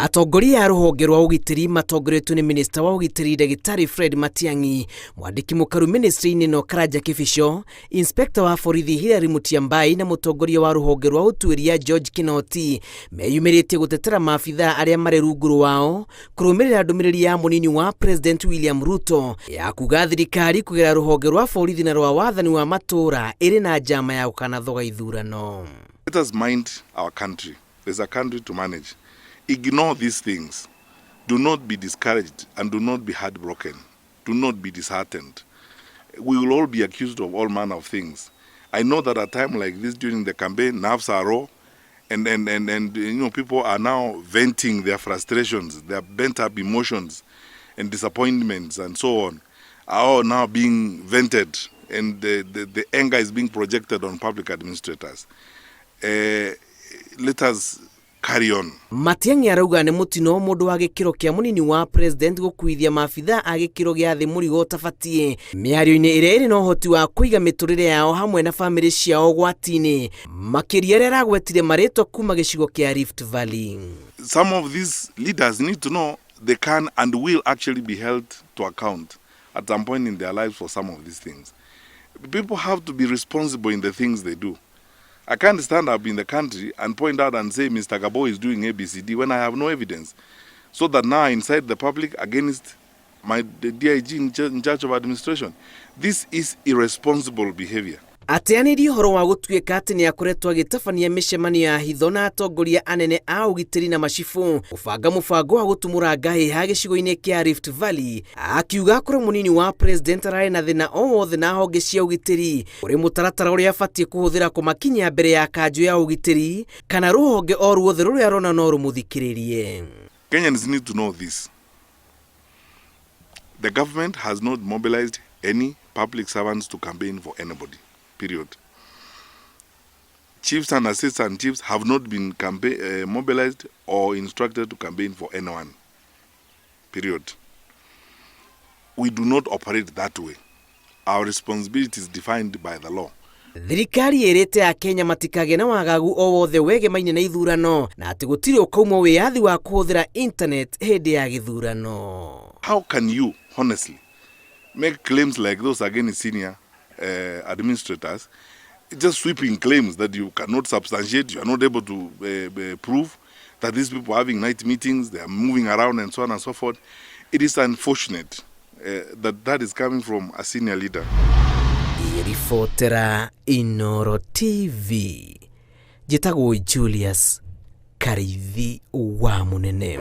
Atongoria a rũhonge rwa ũgitĩri matongoretio nĩ minista wa ũgitĩri Ndagĩtarĩ Fred Matiang'i, mwandĩki mũkaru ministry-inĩ ĩno Karanja Kĩbico, Inspector wa borithi Hilary Mutyambai na mũtongoria wa rũhonge rwa ũtuĩria George Kinoti meyumĩrĩtie gũtetera maabithaa arĩa marĩ rungu rwao kũrũmĩrĩra ndũmĩrĩri ya mũnini wa President William Ruto ya kuga thirikari kũgerera rũhonge rwa borithi na rwa wathani wa matũũra ĩrĩ na njama ya gũkanathoga ithurano. Let us mind our country. There's a country to manage. Ignore these things. Do not be discouraged and do not be heartbroken. Do not be disheartened. We will all be accused of all manner of things. I know that at a time like this during the campaign, nerves are raw, and people are now venting their frustrations, their bent up emotions and disappointments and so on are all now being vented, and the anger is being projected on public administrators. Let us carry on. Matiang'i arauga nĩ mũtino mũndũ wa gĩkĩro kĩa mũnini wa president gũkuithia maabithaa a gĩkĩro gĩa thĩ mũrigo ũtabatiĩ mĩario-inĩ ĩrĩa ĩrĩ na ũhoti wa kũiga mĩtũrĩre yao hamwe na bamĩrĩ ciao ũgwati-inĩ, makĩria arĩa aragwetire marĩtwa kuma gĩcigo kĩa Rift Valley. Some of these leaders need to know they can and will actually be held to account at some point in their lives for some of these things. People have to be responsible in the things they do. I can't stand up in the country and point out and say Mr. Gabo is doing ABCD when I have no evidence. So that now I incite the public against my the DIG in charge of administration. This is irresponsible behavior. Ateanĩirie ũhoro wa gũtuĩka atĩ nĩ akoretwo agĩtabania mĩcemanio ya hitho na atongoria anene a ũgitĩri na macibũ gũbanga mũbango wa gũtumũra ngahĩha gĩcigo-inĩ kĩa Rift Valley, akiuga kũrĩ mũnini wa president ararĩ na thĩna o wothe na honge cia ũgitĩri ũrĩ mũtaratara ũrĩa abatiĩ kũhũthĩra kũmakinyia mbere ya kanjũ ya ũgitĩri kana rũhonge o ruothe rũrĩa arona no rũmũthikĩrĩrie. Kenyans need to know this. The government has not mobilized any public servants to campaign for anybody. Period. Chiefs and assistant chiefs have not been mobilized or instructed to campaign for anyone. Period. We do not operate that way. Our responsibility is defined by the law. Thirikari ĩrĩte Akenya matikagĩe na wagagu o wothe wegemaine na ithurano na atĩ gũtirĩ ũkaumwo wĩyathi wa kũhũthĩra internet hĩndĩ ya gĩthurano. How can you honestly make claims like those against senior administrators, just sweeping claims that you cannot substantiate, you are not able to prove that these people are having night meetings, they are moving around and so on and so forth? It is unfortunate that that is coming from a senior leader. Ribotera Inoro TV, njĩtagwo Julius Karithi wa Mũnene.